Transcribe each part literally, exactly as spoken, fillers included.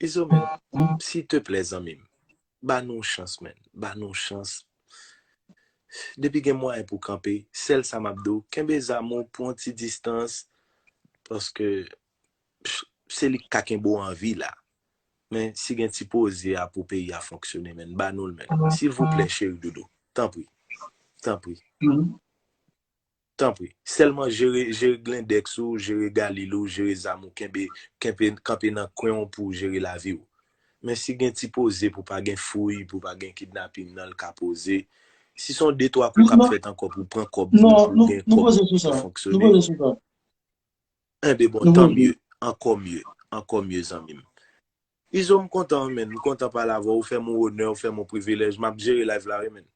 Izo, men, silteplè, zanmi m, ba nou chans, men. Ba nou chans. Depi gen mwayen pou kanpe, sèl sa m ap di w, kenbe zam ou pou yon ti distans, paske se li k ka kenbe w an vi la. Men si gen ti poze a pou peyi a fonksyone, men, ba nou l, men. Silvouplè, cheri doudou. Tanpri. Tanpri. Tanpri. Sèlman jere, jere glendèks ou, jere galil ou, jere zam ou, kenbe, kenbe, kanpe nan kwen w pou w jere lavi w. Men si gen ti poze pou pa gen fouy, pou pa gen kidnaping nan, l ka poze. Si se yon de twa kou k ap fèt ankò pou pran kòb, pou, pou gen kòb pou fonksyone, enben bon, tan mye, ankò mye, ankò mye, zanmi m. Izo, m kontan, men, m kontan pale avè w, ou fè m yon onè, ou fè m yon privilèj, m ap jere live la, wi, men.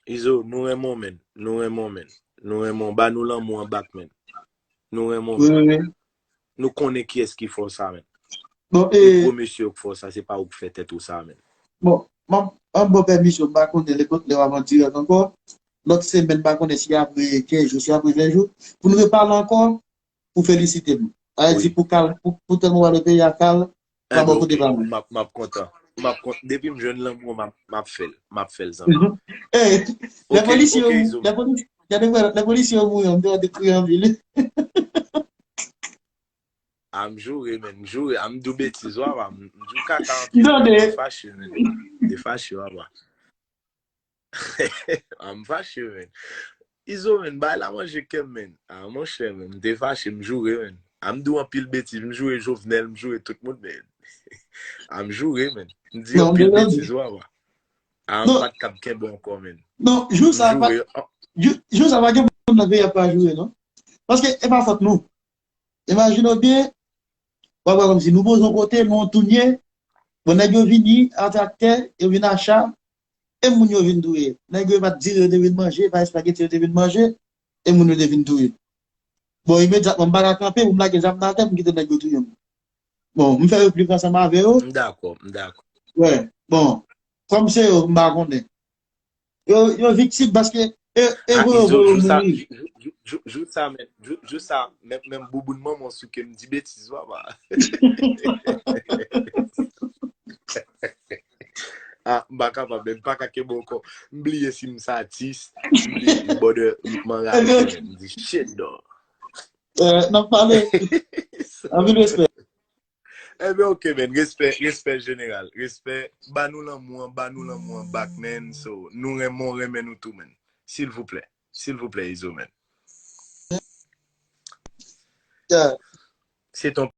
Izo, nou renmen w, men. Nou renmen w, men. Nou renmen w. Ba nou lanmou an bak, men. Nou renmen w, men. Nou konnen kiyès ki fè w sa, men. Bon, e gwo mesye yo k fè w sa, se pa ou k fè tèt ou sa, men. Bon, m ap, m ap ba w pèmisyon, m pa konnen lè w ap an dirèk ankò. Lòt semèn, m pa konnen si apre kenz jou, si apre ven jou, pou nou repale ankò, pou felisite m. Sa vle di pou kal, pou, pou tèlman w ale peyi a kal, pa bò kote pa mwen. M ap, m ap kontan. M ap kontan. Depi m jwenn lanmou, m ap, m ap fè l. M ap fè l, zanmi. Ey, lè polisye yo, lè polisye, lè polisye yo mouri, m te kriye anpil. A, m joure, men, m joure. A, m di w betiz, wa, wa. M di w kaka anpil, men, m te fache, men. M te fache, wa, wa. A, m fache, men. Izo, men, bay la manje kè m, men. A, monchè, men, m te fache, m joure, men. A, m di w anpil betiz, m joure Jovenel, m joure tout moun, men. A, m joure, men. M di anpil betiz, wa, wa. A, m pa t kab kenbe ankò, men. Non, jou sa, pa, jou, jou sa, pa gen moun nan peyi a pa joure, non. Paske e pa fòt nou. Imajine w byen, w ap wè kòmsi nou poze yon kote, nou antounye, bon, nèg yo vini a traktè, yo vin a cha, e moun yo vin touye. Nèg yo pa t diri yo te vin manje, pa espageti yo te vin manje, e moun yo te vin touye. Bon, imedyatman, m pa ka kanpe pou m lage zam nan atè, pou m kite nèg yo touye m. Bon, m fè replik ansanm avè yo. M dakò, m dakò. Wè, bon, kòm se yo, m pa konnen. Yo, yo viktim paske e, e voye voye yo mouri. Jou, jou, jou, jou sa, men, jou, jou sa, men, men bouboun manman w souke m di betiz, papa. A, m pa kapab, men m pa ka kenbe ankò. M bliye si m satis, m bliye si m bòdè, m anraje, men m di shit, dog. N ap pale. Anpil respè. Enben, oke, men. Respè, respè jeneral. Respè. Ba nou lanmou an, ba nou lanmou an back, men. So, nou renmen, renmen nou tou, men. Silvouplè. Silvouplè, Izo, men. Se ton